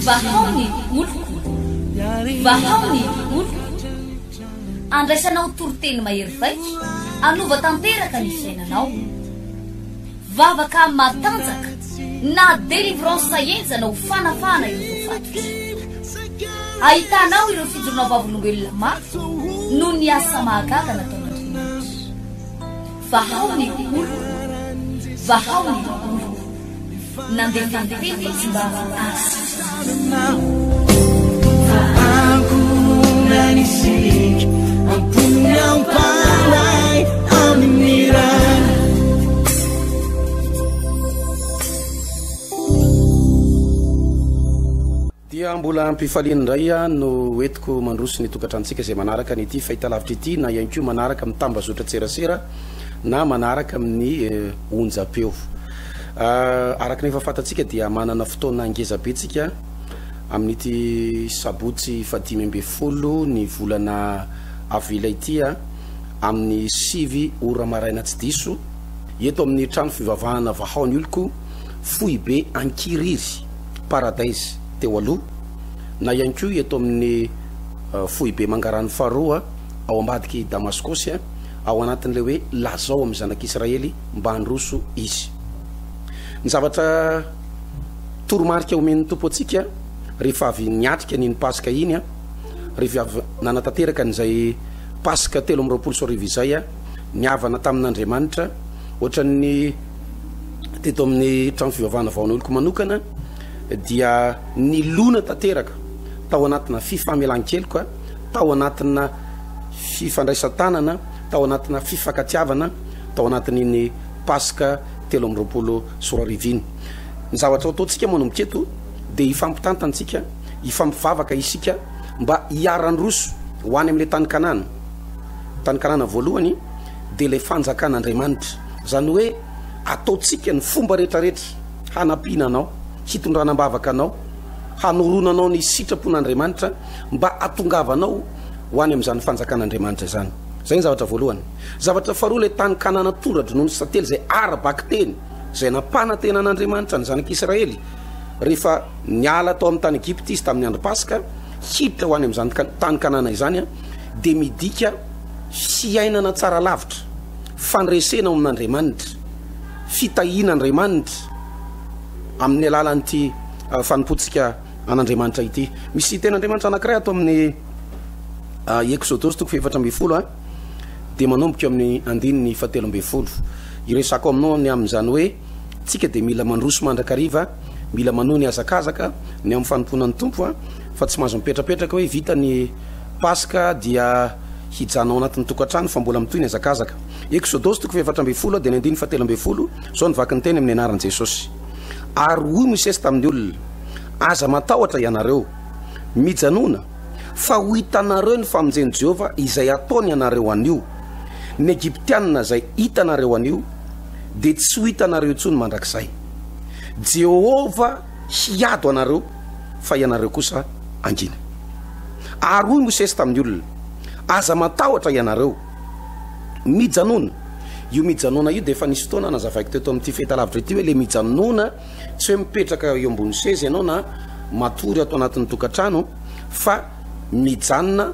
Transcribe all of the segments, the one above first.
Vahao ny oloko, vahao ny oloko. Andraisanao toriteny mahery vaika, hanova tanteraka ny fiainanao. Vavaka matanjaka na délivrance henjana ho fanafahana ireo voafatotra. Ahitanao ireo fijoroana vavolombelona mafy noho ny asa mahagaga nataon'Andriamanitra. Vahao ny oloko, vahao ny oloko. Nandefa ny teny izy mba hahasitrana. Dia mbola am-pifaliana indray aho no hoentiko mandroso ny tokantranontsika izay manaraka an'ity fahitalavitra ity na ihany koa manaraka amin'ny tambazotran-tserasera na manaraka amin'ny onjam-peo. Araka ny efa fantatsika dia manana fotoana ngeza be tsika amin'ity sabotsy fahadimy ambin'ny folo ny volana avril ity amin'ny 9 ora maraina tsy diso eto amin'ny trano fivavahana Vahao ny Oloko foibe Ankiriry Paradise teo aloha na ihany koa eto amin'ny foibe Mangarano faharoa ao ambadiky Damaskosy ao anatin'ilay hoe lazao amin'ny zanak'Israely mba handroso izy. Ny zavatra toromarika omen'ny Tompo antsika rehefa avy niatrika an'iny Paska iny, rehefa avy nanatanteraka an'izay Paska 2023 izay, nihavana tamin'Andriamanitra, ohatran'ny teto amin'ny trano fivavahana Vaonoloko manokana, dia nilona tanteraka tao anatina fifamelan-keloka, tao anatina fifandraisan-tanana, tao anatina fifankatiavana, tao anatin'iny Paska 2023 iny. Ny zavatra ho ataontsika manomboka eto dia hifampitantantsika, hifampivavaka isika mba hiara-handroso ho any amin'ilay tany Kanana. Tany Kanana voalohany dia ilay fanjakan'Andriamanitra. Izany hoe ataontsika ny fomba rehetrarehetra hanampiana anao, hitondrana am-bavaka anao, hanoroana anao ny sitrapon'Andriamanitra mba hahatongavanao ho any amin'izany fanjakan'Andriamanitra izany. Izay ny zavatra voalohany. Zavatra faharoa, ilay tany Kanana tondra-dronono sy tantely izay ara-bakiteny, izay nampanantenan'Andriamanitra ny zanak'Israely rehefa niala tao amin'ny tany Egypta izy tamin'ny andro Paska, hiditra ho any amin'izany tany Kanana izany, dia midika fiainana tsara lavitra, fandresena ao amin'Andriamanitra, fitahian'Andriamanitra amin'ny alalan'ity fanompoantsika an'Andriamanitra ity. Misy tenin'Andriamanitra anankiray ato amin'ny Eksodosy toko faha-14 dia manomboka eo amin'ny andininy fahatelo ambin'ny folo. Hiresako aminao ny amin'izany hoe tsika dia mila mandroso mandrakariva, mila manohy ny hazakazaka ny amin'ny fanompoana ny Tompo fa tsy mahazo mipetrapetraka hoe vita ny Paska dia hijanona ao anatin'ny tokantrano fa mbola mitohy ny hazakazaka. Eksodosy toko faha-14 dia ny andininy fahatelo ambin'ny folo, izao no vaky ny teny amin'ny anaran'i Jesosy. Ary hoy Mosesy tamin'ny olona, Aza matahotra ianareo, mijanona, fa ho hitanareo ny famonjen'i Jehovah izay hataony anareo anio. Ny Egyptianina izay hitanareo anio dia tsy ho hitanareo intsony mandrakizay. Jehovah hiady ho anareo, fa ianareo kosa hangina. Ary hoy Mosesy tamin'ny olona, Aza matahotra ianareo, mijanona. Io mijanona io dia efa nisy fotoana nazavaiko teto amin'ity fahitalavitra ity hoe ilay mijanona tsy hoe mipetraka eo ambony seza ianao na matory ato anatin'ny tokantrano fa mijanona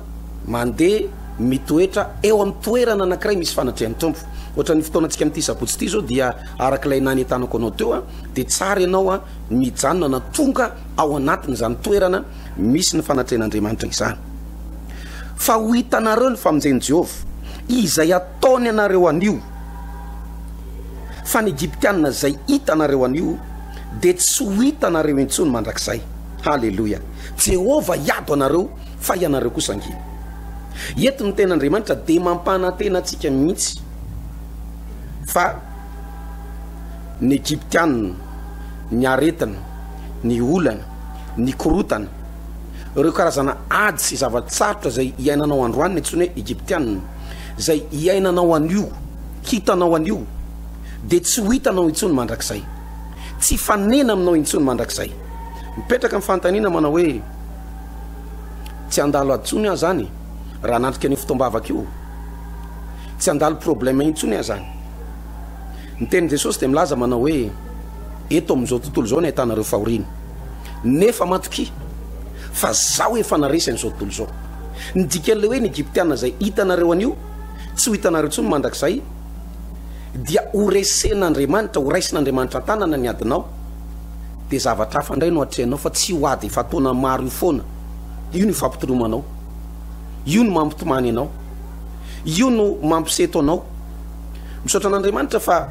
mandeha mitoetra eo amin'ny toerana anankiray misy fanatrehan'ny Tompo. Ohatran'ny fotoanantsika amin'ity sabotsy ity izao dia araka ilay nanentanako anao teo dia tsara ianao mijanona na tonga ao anatin'izany toerana misy ny fanatrehan'Andriamanitra izany. Fa ho hitanareo ny famonjen'i Jehovah, izay ataony anareo anio. Fa ny Egyptiana izay hitanareo anio dia tsy ho hitanareo intsony mandrakizay. Haleloia! Jehovah hiady ho anareo, fa ianareo kosa hangina. Eto ny tenin'Andriamanitra dia mampanantena antsika mihitsy fa ny Egyptiana, ny aretina, ny olana, ny korotana, ireo karazana ady sy zava-tsarotra izay iainanao androany ny antsoina hoe Egyptiana, izay iainanao anio, hitanao anio, dia tsy ho hitanao intsony mandrakizay. Tsy hifanena aminao intsony mandrakizay. Mipetraka ny fanontaniana manao hoe, Tsy handalo ady intsony aho izany raha hanatrika an'io fotoam-bavaka io? Tsy handalo problème intsony aho izany? Ny tenin'i Jesosy dia milaza manao hoe. Eto amin'izao tontolo izao no ahitanareo fahoriana. Nefa matokia fa Zaho efa naresy an'izao tontolo izao. Ny dikan'ilay hoe ny Egyptiana izay hitanareo anio, tsy ho hitanareo intsony mandrakizay, dia ho resen'Andriamanitra, ho raisin'Andriamanitra an-tanana ny adinao, dia zavatra hafa indray no atrehinao fa tsy io ady efa taona maro io foana. Io no ifampitolomanao. Io no mampitomany anao. Io no mampiseto anao. Misaotra an'Andriamanitra fa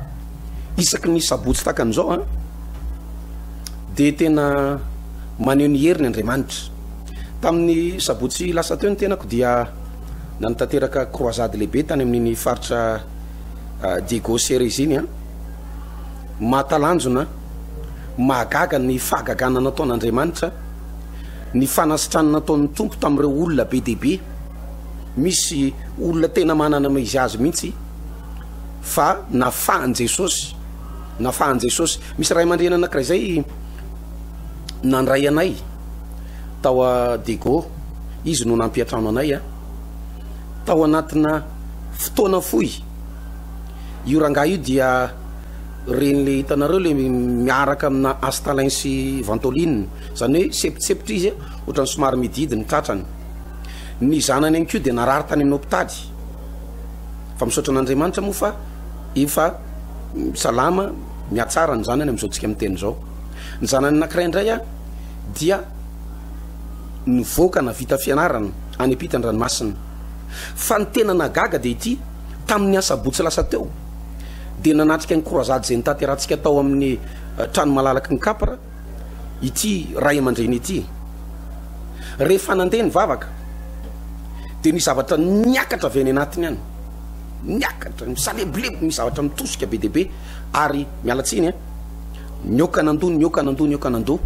isaky ny sabotsy tahaka an'izao an, dia tena maneho ny heriny Andriamanitra. Tamin'ny sabotsy lasa teo ny tenako dia nanatanteraka croisade lehibe tany amin'iny faritra Diego Suarez iny an. Mahatalanjona, mahagaga ny fahagagana nataon'Andriamanitra, ny fanasitranana nataon'ny Tompo tamin'ireo olona be dia be. Misy olona tena manana ny izy azy mihitsy fa nafahan'i Jesosy, nafahan'i Jesosy. Misy ray aman-dreny anankiray izay nandray anay tao a Diego, izy no nampiantrano anay a. Tao anatina fotoana fohy, io rangahy io dia ren'le hitanareo le miaraka amina Astalin sy Ventoline, izany hoe sepotsepotra izy, ohatran'ny somary mididy ny tratrany. Ny zanany ihany koa dia narary tany amin'ny hopitaly. Fa misaotra an'Andriamanitra moa fa efa salama, mihatsara ny zanany amin'izao tsika miteny izao. Ny zanany anankiray indray dia nivoaka navita fianarana any ampitan-dranomasina. Fa ny tena nahagaga dia ity, tamin'ny asabotsy lasa teo dia nanatrika ny croisade izay notanterahantsika tao amin'ny trano malalaky ny Capra, ity ray aman-dreny ity. Rehefa nandeha nivavaka dia nisy zavatra niakatra avy any anatiny any, niakatra, nisalebolebo, nisy zavatra mitosika be dia be ary miala tsiny an, nioka nandoa, nioka nandoa, nioka nandoa.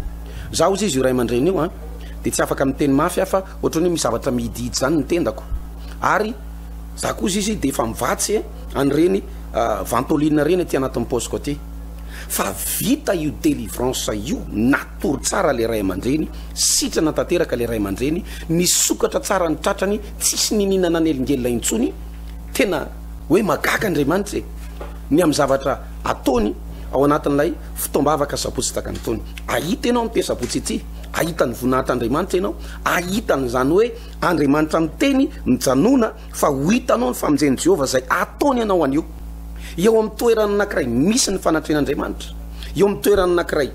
Za hozy izy io ray aman-dreny io an, dia tsy afaka miteny mafy aho fa ohatran'ny hoe misy zavatra mihidihidy izany ny tendako. Ary za koa hozy izy dia efa mivatsy an'ireny ventoline ireny aty anatin'ny paosiko aty. Fa vita io délivrance io, natory tsara le ray aman-dreny, sitrana tanteraka le ray aman-dreny, nisokatra tsara ny tratrany, tsisy niniana nanelingelina intsony, tena hoe magaga Andriamanitra e, ny amin'ny zavatra ataony ao anatin'ilay fotoam-bavaka sabotsy tahaka an'itony. Ahita ianao amin'ity sabotsy ity, ahita ny voninahitr'Andriamanitra ianao, ahita an'izany hoe Andriamanitra miteny, mijanona, Fa ho hitanao ny famonjen'i Jehovah izay ataony anao anio. Eo amin'ny toerana anankiray misy ny fanatrehan'Andriamanitra, eo amin'ny toerana anankiray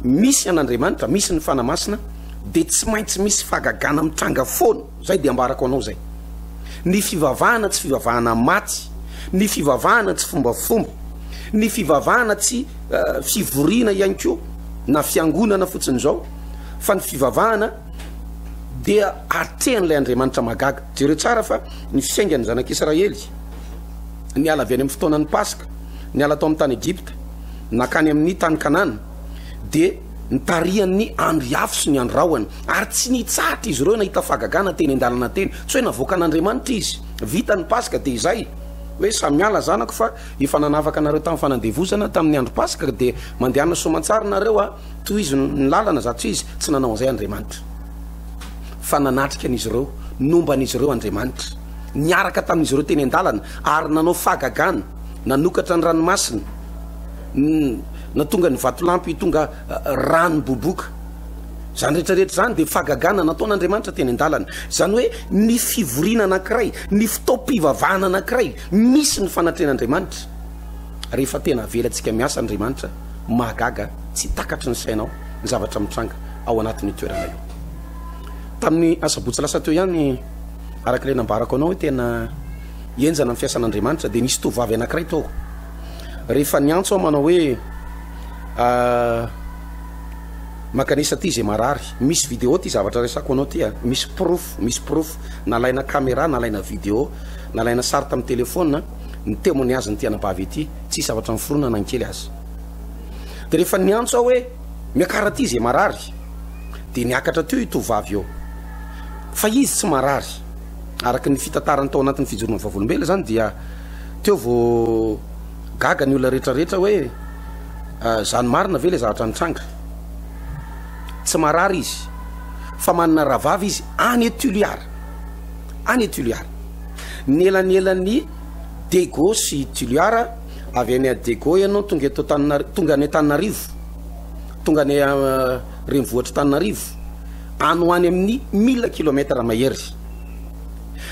misy an'Andriamanitra, misy ny Fanahy Masina, dia tsy maintsy misy fahagagana mitranga foana. Izay dia ambarako anao izay. Ny fivavahana tsy fivavahana maty, ny fivavahana tsy fombafomba, ny fivavahana tsy fivoriana ihany koa na fiangonana fotsiny izao, fa ny fivavahana dia atrehan'ilay Andriamanitra mahagaga. Jereo tsara fa ny fiaingan'ny zanak'Israely niala avy any amin'ny fotoanan'ny Paska, niala tao amin'ny tany Egypta, nankany amin'ny tany Kanana, dia nitarihan'ny andry afo sy ny andry rahona, ary tsy nitsahatra izy ireo nahita fahagagana teny an-dalana teny. Tsy hoe navoakan'Andriamanitra izy, vita ny Paska dia izay, hoe samy miala zanako fa efa nanafaka anareo tamin'ny fanandevozana tamin'ny andro Paska dia mandehana soamantsara nareo a. Tohizo ny lalana za tsy izy, tsy nanao an'izay Andriamanitra. Fa nanatrika an'izy ireo, nomba an'izy ireo Andriamanitra. Niaraka tamin'izy ireo teny an-dalana ary nanao fahagagana, nanokatra ny ranomasina, natonga ny vatolampy tonga rano boboka. Izany rehetra rehetra izany dia fahagagana nataon'Andriamanitra teny an-dalana. Izany hoe ny fivoriana anankiray, ny fotoam-pivavahana anankiray, misy ny fanatrehan'Andriamanitra. Rehefa tena avelantsika miasa Andriamanitra, mahagaga tsy takatry ny sainao ny zavatra mitranga ao anatin'io toerana io. Tamin'ny asabotsy lasa teo ihany, araka ilay nambarako anao hoe tena henjana ny fiasan'Andriamanitra, dia nisy tovovavy anankiray tao. Rehefa niantso aho manao hoe mankanesa aty izay marary. Misy vidéo ity zavatra resako anao ity a, misy porofo, misy porofo nalaina caméra, nalaina vidéo, nalaina sary tamin'ny téléphone. Ny témoignage n'ity anabavy ity, tsisy zavatra niforona na ny kely aza. Dia rehefa niantso aho hoe miakara aty izay marary, dia niakatra teo io tovovavy io. Fa izy tsy marary. Araka ny fitantarany tao anatin'ny fijoroana vavolombelona izany dia teo vao gaga ny olona rehetra rehetra hoe izany marina ve ilay zavatra nitranga. Tsy marary izy fa manana rahavavy izy any Tuliara. Any Tuliara. Ny elanelan'i Diego sy Tuliara, avy any Diego ianao tonga eto Antananarivo, tonga any Antananarivo. tonga any renivohitr'Antananarivo, any ho any amin'ny mille kilomètre mahery.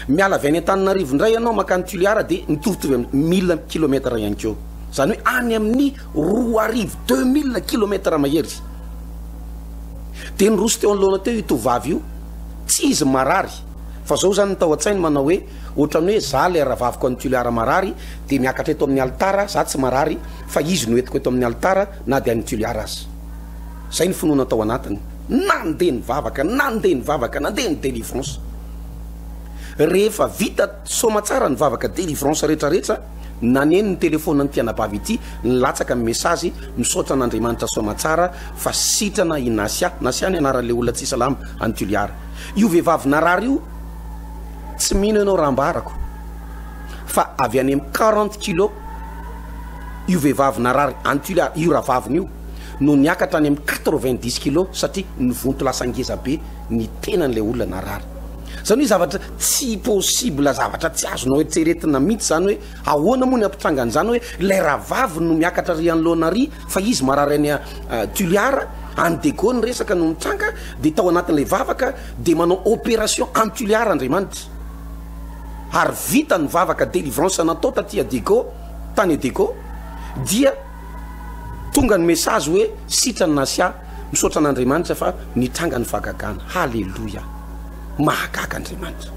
Miala avy any Antananarivo indray ianao mankany Toliara dia mitovitovy amin'ny mille kilomètre ihany koa. Izany hoe any amin'ny 2000, 2000 kilomètre mahery. Dia niroso teo anoloana teo io tovovavy io, tsy izy marary, fa zao zany ny tao an-tsainy manao hoe ohatran'ny hoe za ilay rahavaviko any Toliara marary dia miakatra eto amin'ny alitara, za tsy marary fa izy no entiko eto amin'ny alitara na dia any Toliara aza. Zay ny finoana tao anatiny. Nandeha nivavaka, nandeha nivavaka, nandeha ny délivrance. Rehefa vita soamatsara ny vavaka délivrance retraretra, naneno ny telephone an'ity anabavy ity, nilatsaka ny message, misaotra an'Andriamanitra soamatsara fa sitrana i Nasia, Nasia ny anaran'ilay olona tsy salama any Toliara. Io vehivavy narary io, tsy mino ianao raha ambarako fa avy any amin'ny 40 kilos io vehivavy narary any Toliara, io rahavaviny io no niakatra any amin'ny 90 kilos satria nivonto lasa ngeza be ny tenan'ilay olona narary. Zany hoe zavatra tsy possible, zavatra tsy azonao eritreretina mihitsy zany hoe ahoana moa ny hampitranga an'izany hoe ilay rahavaviny no miakatra ary anoloana ary fa izy marary any Toliara, any Diego ny resaka no mitranga dia tao anatin'ilay vavaka dia manao opération any Toliara Andriamanitra ary vita ny vavaka délivrance natao taty Diego, tany Diego dia tonga ny message hoe sitrana Nasia, misaotra an'Andriamanitra fa nitranga ny fahagagana. Haleloia! Mahagaga Andriamanitra.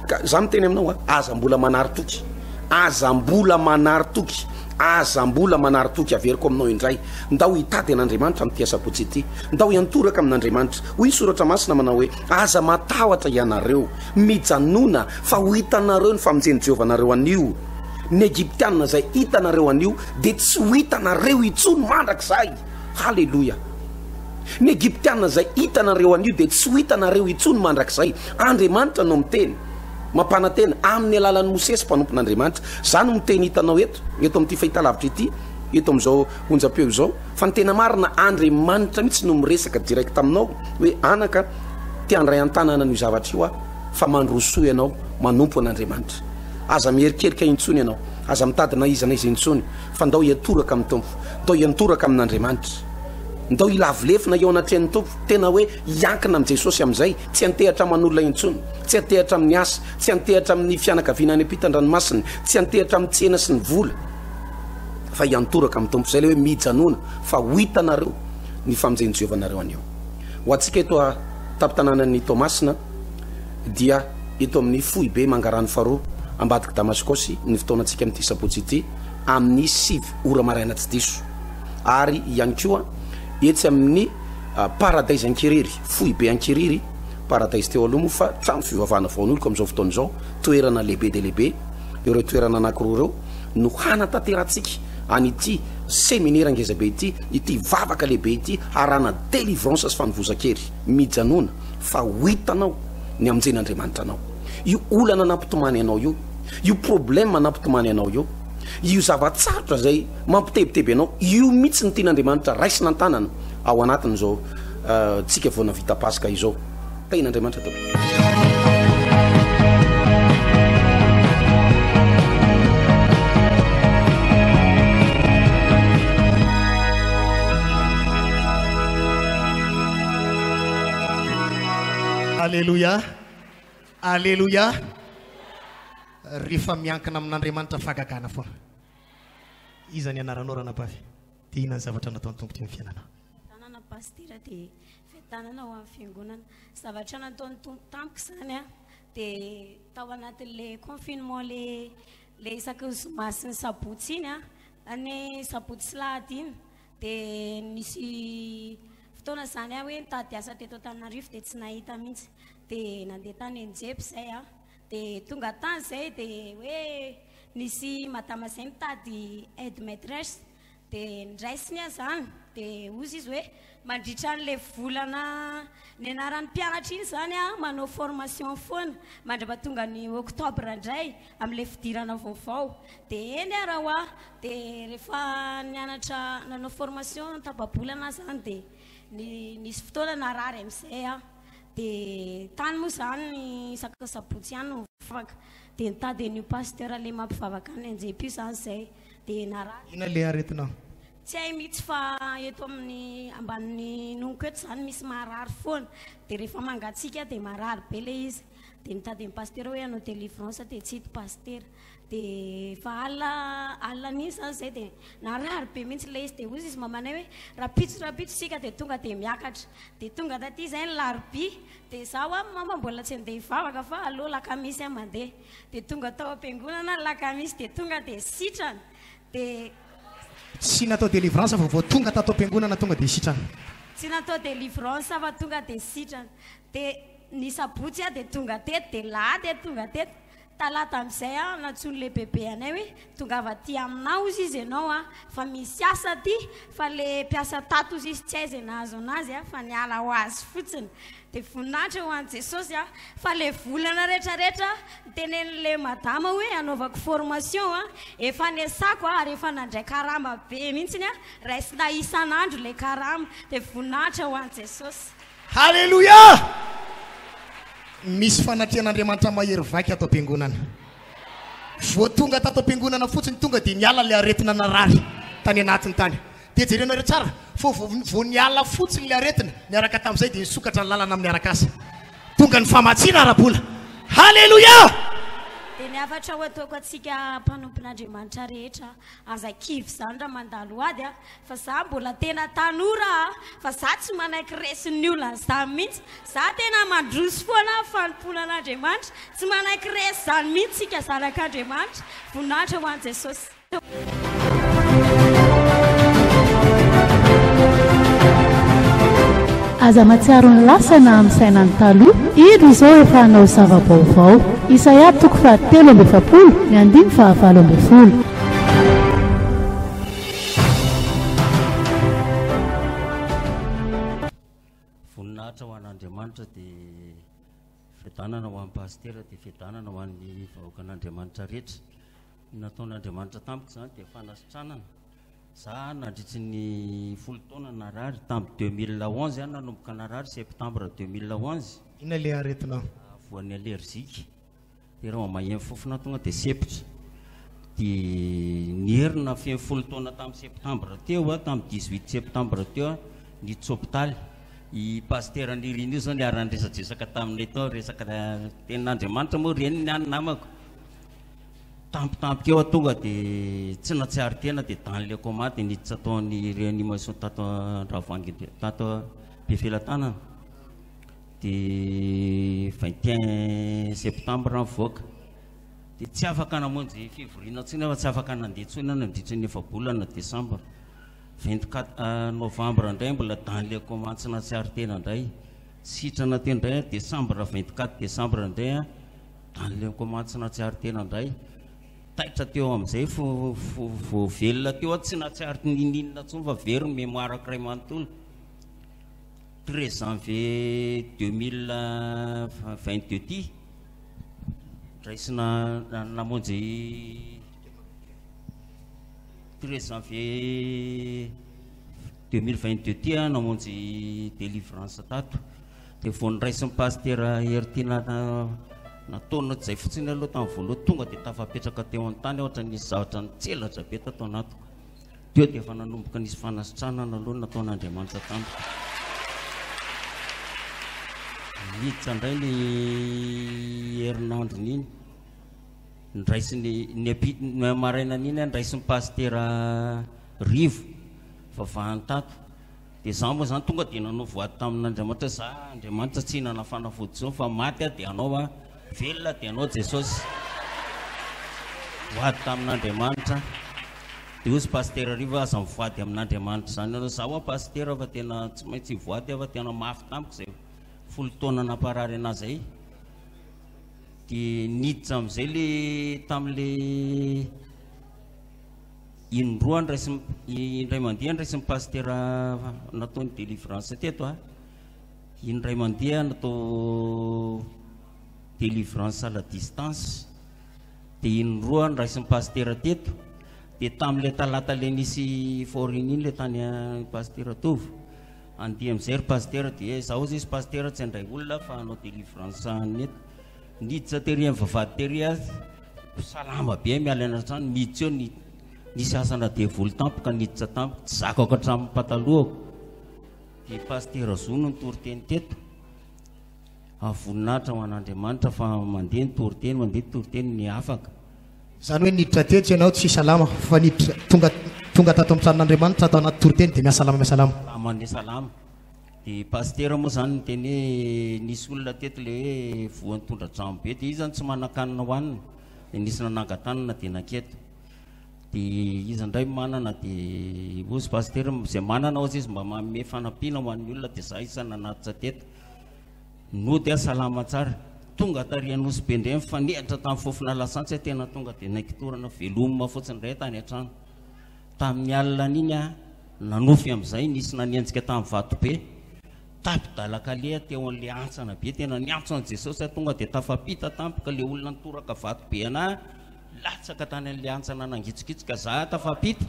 Ka za miteny aminao a, aza mbola manary toky. Aza mbola manary toky. Aza mbola manary toky, averiko aminao indray. Ndao hitady an'Andriamanitra amin'ity asabotsy ity. Ndao hiantoraka amin'Andriamanitra. Hoy ny soratra masina manao hoe, Aza matahotra ianareo. Mijanona, fa ho hitanareo ny famonjen'i Jehovah anareo anio. Ny Egyptiana izay hitanareo anio dia tsy ho hitanareo intsony mandrakizay. Haleloia! Ny Egyptiana izay hitanareo anio dia tsy ho hitanareo intsony mandrakizay. Andriamanitra no miteny, mampanantena, amin'ny alalan'i Mosesy mpanompon'Andriamanitra. Izany no teny hitanao eto, eto amin'ity fahitalavitra ity, eto amin'izao onjam-peo izao. Fa ny tena marina, Andriamanitra mihitsy no miresaka direct aminao hoe, Anaka, te handray an-tanana an'io zavatra io aho, fa mandrosoa ianao manompo an'Andriamanitra. Aza miherikerika intsony ianao, aza mitady na iza na iza intsony, fa ndao hiantoraka amin'ny Tompo, ndao hiantoraka amin'Andriamanitra, ndao hilavo lefona eo anatrehan'ny Tompo, tena hoe hiankina amin'i Jesosy amin'izay, tsy hiantehatra aman'olona intsony, tsy hiantehatra amin'ny asa, tsy hiantehatra amin'ny fianakaviana any ampitan-dranomasina, tsy hiantehatra amin'ny tsena sy ny vola, fa hiantoraka amin'ny Tompo. Izay ilay hoe mijanona fa ho hitanareo ny famonjen'i Jehovah anareo anio. Ho antsika eto an-tampon-tanànan'i Toamasina dia eto amin'ny foibe Mangarano faharoa ambadik'i Damaskosy ny fotoanantsika amin'ity sabotsy ity amin'ny 9 ora maraina tsy diso ary ihany koa etsy amin'ny Paradise Ankiriry, foibe Ankiriry, Paradise teo aloha moa fa trano fivavahana voanoloka amin'izao fotoana izao, toerana lehibe dia lehibe ireo toerana anankiroa ireo no hanatanterahantsika an'ity seminera ngezabe ity, ity vavaka lehibe ity harahana délivrance sy fanovozan-kery. Mijanona fa ho hitanao ny hamonjen'Andriamanitra anao. Io olana nampitomany anao io, io problème nampitomany anao io, io zava-tsarotra izay mampitebiteby anao, io mihitsy no tian'Andriamanitra raisina an-tanana ao anatin'izao tsika vao navita Paska izao. Tahin'Andriamanitra daholo. Aleloia Aleloia Rehefa miankina amin'Andriamanitra fahagagana foana. Iza ny anaranao ranabavy? Dia inona ny zavatra nataon'ny Tompo teo amin'ny fiainanao? Tanana pasitera dia fiadanana ho an'ny fiangonana. Zavatra nataon'ny Tompo tamiko izany an, dia tao anatin'ilay confinement le le isaky ny zoma sy ny sabotsy iny an, ny sabotsy sy lahady iny dia nisy fotoana izany aho hoe nitady asa teto Antananarivo dia tsy nahita mihitsy. Dia nandeha tany Anjeby izay aho. Dia tonga tany izay dia hoe nisy madama izay mitady aide maitresse. Dia niraisiny aho izany. Dia hozy izy hoe mandritra an'ilay volana nianaran'ny mpianatra iny izany aho manao formation foana mandra-pahatonga ny octobre indray amin'ilay fidirana vaovao. Dia eny ary aho. Dia rehefa nianatra nanao formation tapa-bolana aho izany dia nisy fotoana narary amin'izay aho. Dia tany moa izany isaka sabotsy ihany no mivavaka. Dia nitady an'io pasteur le mampivavaka any Anjepy io izany izay. Dia narary. Inona ilay aretinao? Tsy hay mihitsy fa eto amin'ny ambanin'ny nonoko eto izany misy marary foana. Dia rehefa mangatsiaka dia marary be ilay izy. Dia nitady an'i pasitera hoe hanao délivrance dia tsy hita pasitera. Dia efa alina alina an'iny izany izay dia narary be mihitsy ilay izy. Dia hoy izy mamanay hoe rahampitso rahampitso isika dia tonga dia miakatra. Dia tonga taty izay ny larobia. Dia izaho ho'a mama mbola tsy handeha hivavaka fa aleo lakamisy aho mandeha. Dia tonga tao am-piangonana ny lakamisy dia tonga dia sitrana. Dia. Tsy natao délivrance fa vao tonga tato am-piangonana tonga dia sitrana. Tsy natao délivrance fa tonga dia sitrana. Dia ny sabotsy aho dia tonga teto, dia lahady aho tonga teto. Talata amin'izay aho nantsoin'ilay bebe anay hoe tongava aty aminà hozy izy ianao a, fa misy asa aty, fa le mpiasa tato hozy izy tsy hay izay nahazo anazy a, fa niala ho azy fotsiny. Dia voninahitra ho an'i Jesosy a! Fa le volana retraretra nitenenin'le madama hoe hanaovako formation a, efa niasako a, ary efa nandray karama be mihitsiny a, raisina isan'andro le karama. Dia voninahitra ho an'i Jesosy. Haleloia! Misy fanatrehan'Andriamanitra mahery vaika ato am-piangonana. Vao tonga tato am-piangonana fotsiny tonga dia niala ilay aretina narary tany anatiny tany. Dia jerenareo tsara fa vao vao niala fotsiny ilay aretina, niaraka tamin'izay dia nisokatra ny lalana amin'ny arak'asa. Tonga ny famatsiana ara-bola. Haleloia! Dia ny hafatra ho ataoko antsika mpanompon'Andriamanitra rehetra, aza kivy izany raha mandalo ady a, fa za mbola tena tanora a, fa za tsy manaiky resin'ny olona izany mihitsy, za tena mandroso foana amin'ny fanompoana an'Andriamanitra, tsy manaiky resy izany mihitsy isika zanak'Andriamanitra, voninahitra ho an'i Jesosy. Aza mahatsiaro ny lasa na misaina ny taloha, indro izao efa hanao zava-baovao. Isaia toko fahatelo amby efapolo, ny andininy fahavalo ambin'ny folo. Voninahitra ho an'Andriamanitra dia fiadanana ho an'ny pasitera dia fiadanana ho an'ny vahoakan'Andriamanitra rehetra. Ny nataon'Andriamanitra tamiko izany dia fanasitranana. Za nandritry ny folo taona narary, tamin'ny 2011 aho nanomboka narary, septembre 2011. Inona ilay aretinao? Voan'ny allergique. Dia raha vao maheno fofona tonga dia sempotra. Dia nierina feno folo taona tamin'ny septembre teo aho, tamin'ny 18 septembre teo aho, niditra hopitaly. I Pasitera Nirina io izao niara-niresadresaka taminay tao, resaka tenin'Andriamanitra moa reniny ny any namako. Tampotampoka eo aho tonga dia tsy nahatsiaro tena dia dans le coma dia niditra tao amin'ny réanimation tato Andravoahangy tato Befelatanana. Dia 21 septembre aho nivoaka. Dia tsy afaka namonjy fivoriana intsony aho fa tsy afaka nandeha intsony aho nandritra ny efa-bolana décembre. 24 novembre indray mbola dans le coma tsy nahatsiaro tena indray. Sitrana teo indray aho décembre 24 décembre indray aho Aleoko mantsy nahatsiaro tena indray. Taitra teo amin'izay fo vao velona teo aho tsy nahatsiaro ninoninona intsony fa very ny mémoire-ko iray manontolo. 13 janvier 2022 ity, raisina namonjy 13 janvier 2022 ity aho namonjy délivrance tato. Dia vao noraisin'ny pasitera Heritiana nataony izay fotsiny aloha tamin'ny voalohany, tonga dia tafapetraka teo an-tany ohatra nisy zavatra nitselatra be tato anatiko. Teo dia efa nanomboka nisy fanasitranana aloha nataon'Andriamanitra tamiko. Niditra indray ny herinandron'iny, ndraisin'ny ny ny marainan'iny ndraisin'ny pasitera Rivo vavahany tato. Dia izaho moa izany tonga dia nanao voady tamin'Andriamanitra hoe za Andriamanitra tsy hihinana fanafody intsony fa maty aho dia anao aho, velona dia anao Jesosy. Voady tamin'Andriamanitra. Dia hozy Pasitera Rivo aza mivoady amin'Andriamanitra izany ianao. Izaho hoa Pasitera fa tena tsy maintsy hivoady aho fa tena mafy tamiko izay folo taona namparary anahy izay. Dia niditra amin'izay le tamin'le Indroa ndraisin'ny indray mandeha ndraisin'ny pasitera natao ny délivrance teto a. Indray mandeha natao délivrance à la distance. Dia indroa ndraisin'ny pasitera teto. Dia tamin'ilay talata ilay nisy forum iny ilay tany pasitera Tovo. Andeha amin'izay ry pasitera dia izaho hozy izy pasitera tsy handray olona fa hanao délivrance any eto. Niditra tery amin'ny vavahady tery aho. Salama be miala any an-trano, miditra eo ny Nisy asana devoly tampoka niditra tamiko, tsy zakako hatramin'ny patalohako. Dia Pasitera Zo no nitory teny teto. Ah, voninahitra ho an'Andriamanitra fa mandeha ny toriteny, mandeha ny toriteny ny afaka. Izany hoe niditra teto ianao tsy salama fa niditra tonga tonga tato amin'ny tranon'Andriamanitra tao anaty toriteny dia mihasalama mihasalama. Salama mihasalama. Dia pasitera moa izany niteny hoe nisy olona teto ilay hoe voan'ny tondra-drano be dia izy izany tsy manan-kanina hohanina dia nisy nanangan-tanana dia nanketo. Dia iza indray manana dia hozy pasitera izay manana hozy izy mba manome fanampiana ho an'ny olona dia za isan'ny nanatitra teto. Nody aho salama tsara. Tonga tary Anosibe indray nifanehatra tamin'ny fofona lasantsy aho tena tonga dia naikitorana veloma fotsiny indray tany an-trano. Tamin'ny alina an'iny aho nanofy amin'izay nisy nanenjika tamin'ny vatobe. Tapi-dalan-kaleha teo an'ilay hantsana be tena niantso an'i Jesosy aho tonga dia tafapita tampoka ilay olona nitoraka vatobe anah latsaka tany an'ilay hantsana nangitsokitsoka za tafapita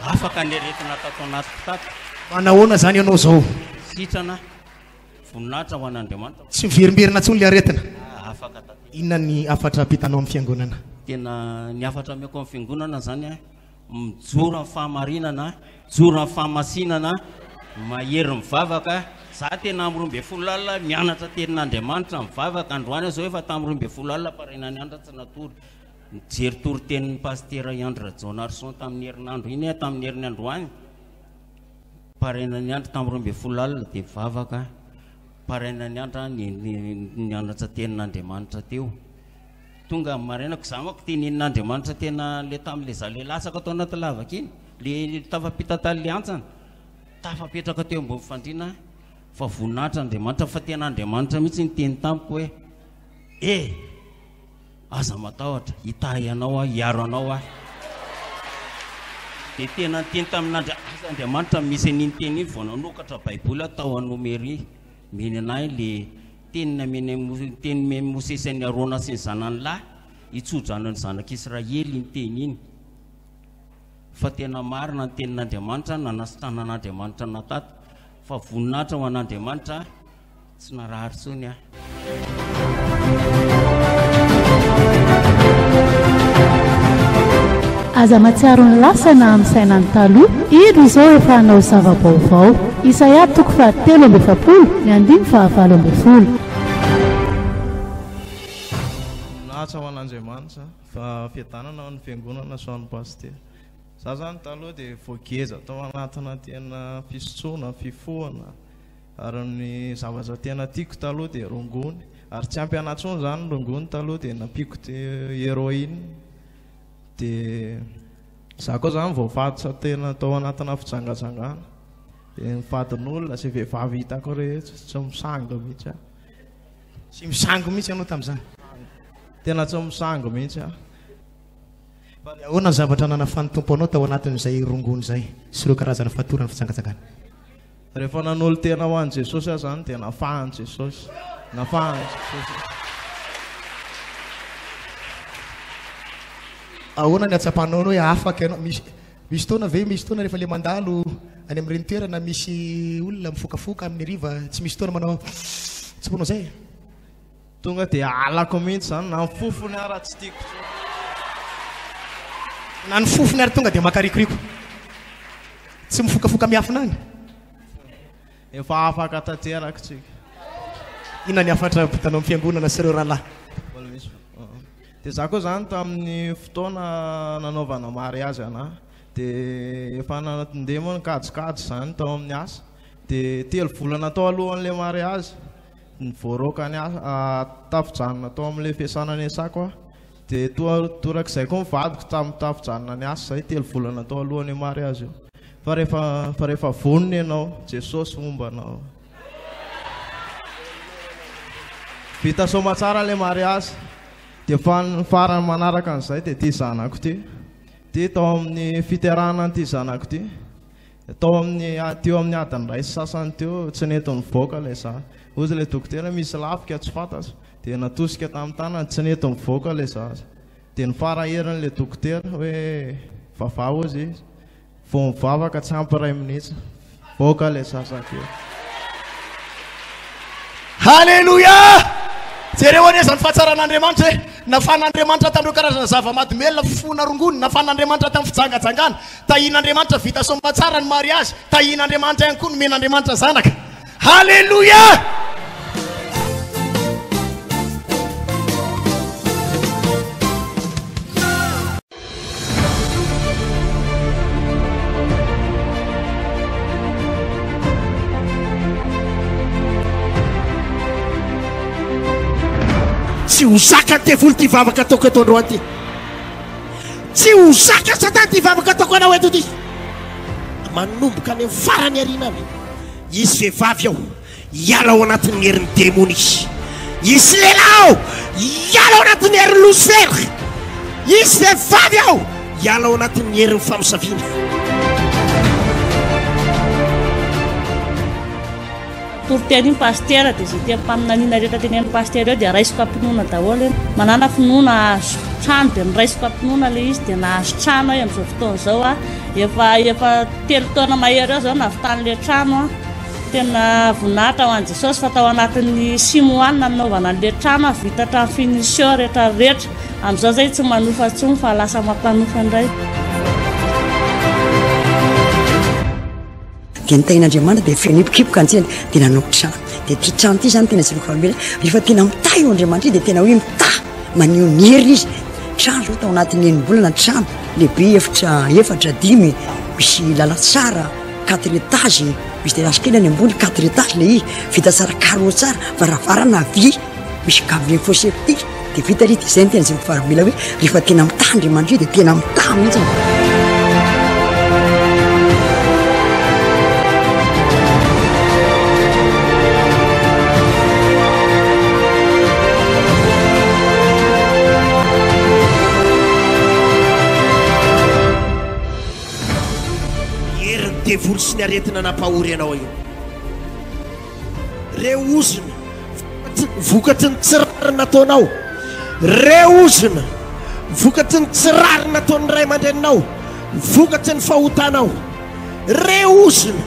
afaka ny aretina tato anatiko tato. Manahoana izany ianao izao? Sitrana aho. Voninahitra ho an'Andriamanitra. Tsy miverimberina intsony ilay aretina. Afaka tanteraka. Inona ny hafatra ampitanao amin'ny fiangonana? Tena ny hafatra ameko amin'ny fiangonana izany a, mijoro amin'ny fahamarinana, mijoro amin'ny fahamasinana, mahery mivavaka. Za tena amin'ny 12 alina mianatra tenin'Andriamanitra, mivavaka. Androany aho izao efa tamin'ny 12 alina paraina nianatra tsy natory. Nijery toritenin'ny Pasitera Andry Rajaonarison tamin'ny herinandro iny aho, tamin'ny herin'ny androany. Paraina niandry tamin'ny 12 alina dia vavaka. Paraina niandry aho nianatra tenin'Andriamanitra teo. Tonga amin'ny maraina ko za manko tenenin'Andriamanitra tena le tamin'le za le latsaka tao anaty lavaka iny, le tafapita tany le hantsana. Tafapetraka teo ambony fandriana fa voninahitra Andriamanitra fa tena Andriamanitra mihitsy niteny tamiko hoe eh! Aza matahotra, hitahy anao aho, hiaro anao aho. Dia tena niteny tamin'Andriamanitra, Andriamanitra misy an'iny teny iny vao nanokatra Baiboly aho tao Anomery, meny an'ahy le teny nameny an'i Mosesy, teny nomen'i Mosesy an'i Arona sy ny zanany lahy, hitsodrano ny zanak'Israely iny teny iny. Fa tena marina ny tenin'Andriamanitra, nanasitranan'Andriamanitra anah tato, fa voninahitra ho an'Andriamanitra. Tsy narary intsony aho. Aza mahatsiaro ny lasa na amin'ny saina ny taloha, indro izao efa hanao zava-baovao. Isaia toko faha-43, ny andininy faha-18. Voninahitra ho an'Andriamanitra fa fiadanana ho an'ny fiangonana sy ho an'ny pasitera. Za zany taloha dia voageja tao anatina tena fisotroana, fifohana, Ary ny zavatra tena tiako taloha dia rongony. Ary tsy ampy anah tsony zany ny rongony taloha dia nampiako heroine. Dia za koa zany voafatotra tena tao anatina fijangajangana. Dia ny vadin'olona izay vehivavy hitako rehetra tsy misangy mihitsy aho. Tsy misangy mihitsy ianao tamin'izany? Tena tsy misangy mihitsy aho. Dia ahoana ny zavatra nanafan'ny Tompo anao tao anatin'izay rongony izay sy ireo karazana fatoran'ny fijangajangana? Rehefa nanolo-tena ho an'i Jesosy aho izany dia nafahan'i Jesosy. Nafahan'i Jesosy. Ahoana ny hatsapanao ny hoe afaka ianao? Misy misy fotoana ve misy fotoana rehefa le mandalo any amin'ireny toerana misy olona mifokafoka amin'ny hariva tsy misy fotoana manao tsy manao izay? Tonga dia halako mihitsy izany na ny fofony ara tsy tiako intsony. Na ny fofony ary tonga dia makarikoriko. Tsy mifokafoka miafina any. Efa afaka tanteraka tsika. Inona ny hafatra ampitanao amin'ny fiangonana sy ireo rahalahy? Mbola misy. Dia za koa zany tamin'ny fotoana nanaovana mariazy anah dia efa nandeha moa ny kajikajy zany tao amin'ny asa dia telo volana tao alohan'ilay mariazy Voaroaka ny asa, tafijanona tao amin'ilay fiasana niasako aho. Dia toa torak'izay koa ny vadiko tamin'ny tafijanona niasa izay telo volana tao alohan'io mariazy io. Fa rehefa fa rehefa vonona ianao, Jesosy homba anao. Vita soamatsara ilay mariazy. Dia fa ny farany manaraka an'izay dia ity zanako ity. Ity tao amin'ny fiterahana an'ity zanako ity. Tao amin'ny teo amin'ny adiny iray sy sasany teo, tsy nety nivoaka ilay zaza. Hozy ilay dokotera, misy lafika tsy fantatra. Dia natosika tamin'ny tanany, tsy nety nivoaka ilay zaza. Dia ny fara herin'ilay dokotera hoe vavaha hozy izy. Vao nivavaka tsy ampy iray minitra, nivoaka ilay zaza avy eo. Haleloia! Jereo anie izany fahatsaran'Andriamanitra e! Nafahan'Andriamanitra tamin'ireo karazana zava-mahadomelina, fifohana rongony, nafahan'Andriamanitra tamin'ny fijangajangana, tahian'Andriamanitra vita soamatsara ny mariazy, tahian'Andriamanitra ihany koa nomen'Andriamanitra zanaka. Haleloia! Tsy ho zakan'ny devoly ity vavaka ataoko eto androany ity. Tsy ho zakan'i Satana ity vavaka ataoko anao eto ity. Manomboka any amin'ny farany aoriana any, hisy vehivavy ao hiala ao anatin'ny herin'ny demony izy. Hisy lehilahy ao hiala ao anatin'ny herin'i Losifera. Hisy vehivavy ao hiala ao anatin'ny herin'ny famosaviana. Toriteny iny pasitera dia izay tenim-paminaniana rehetra tenenin'ny pasitera eo dia raisiko am-pinoana daholo. Manana finoana hahazo trano dia noraisiko am-pinoana ilay izy dia nahazo trano aho amin'izao fotoana izao aho. Efa efa telo taona mahery eo izao nahavitan'ilay trano aho. Tena voninahitra ho an'i Jesosy fa tao anatin'ny six mois no nanaovana an'ilay trano aho, vita hatramin'ny finition rehetra rehetra. Amin'izao izay tsy manofa intsony fa lasa mampanofa indray. Dia ny tahin'Andriamanitra dia feno hipokipoka ny tsena dia nanao trano. Dia ity trano ity izany tena jereko fa mila rehefa tena mitahy io Andriamanitra io dia tena hoe mitahy maneho ny heriny izy. Trano izao tao anatin'ny enim-bolana trano lehibe efitra efatra dimy misy lalantsara quatre étages misy terrasse kely any ambony quatre étages ilay izy vita tsara carreaux tsara varavarana vy misy gamme fosse septique dia vita ilay izy dia izay no tena jereko fa mila hoe rehefa tena mitahy Andriamanitra io dia tena mitahy mihitsy. Herin'ny devoly sy ny aretina nampahory anao io. Reo ozona vokatry ny tsy rariny nataonao. Reo ozona vokatry ny tsy rariny nataon'ny ray aman-dreninao, vokatry ny fahotanao. Reo ozona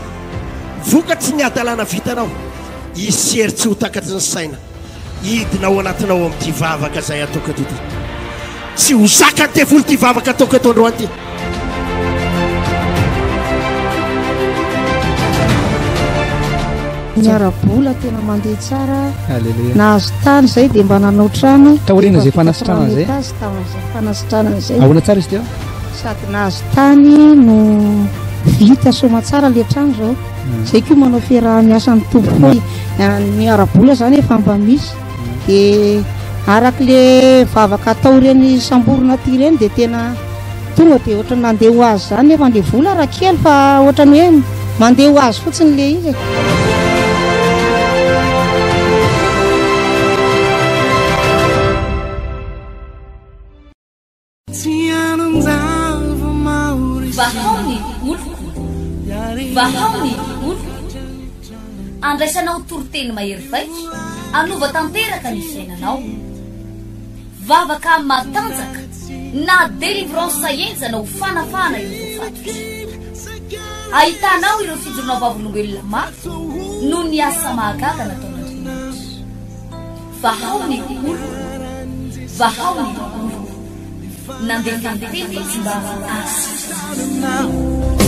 vokatry ny hadalana vitanao. Hisy hery tsy ho takatry ny saina hidina ao anatinao amin'ity vavaka izay ataoko eto ity. Tsy ho zakan'ny devoly ity vavaka ataoko eto androany ity. Ny ara-bola tena mandeha tsara. Nahazo tany izay dia mba nanao trano. Taoriana izay fanasitranana izay. Taorian'izay fanasitranana izay. Ahoana tsara izy teo? Sady nahazo tany no vita soamatsara ilay trano izao. Izay koa manao fiaraha-miasa amin'ny Tompo koa. Ny ara-bola izany efa mba misy. Dia araka ilay vavaka atao ireny samborina aty ireny dia tena tonga dia ohatran'ny nandeha ho azy izany nefa ilay vola raha kely fa ohatran'ny hoe mandeha ho azy fotsiny ilay izy e. Vahao ny oloko, vahao ny oloko. Andraisanao toriteny mahery vaika, hanova tanteraka ny fiainanao. Vavaka matanjaka na délivrance henjana ho fanafahana ireo voafatotra. Ahitanao ireo fijoroana vavolombelona mafy noho ny asa mahagaga nataon'Andriamanitra. Vahao ny oloko, vahao ny oloko. Nandefa ny teny izy mba hahasitrana azy.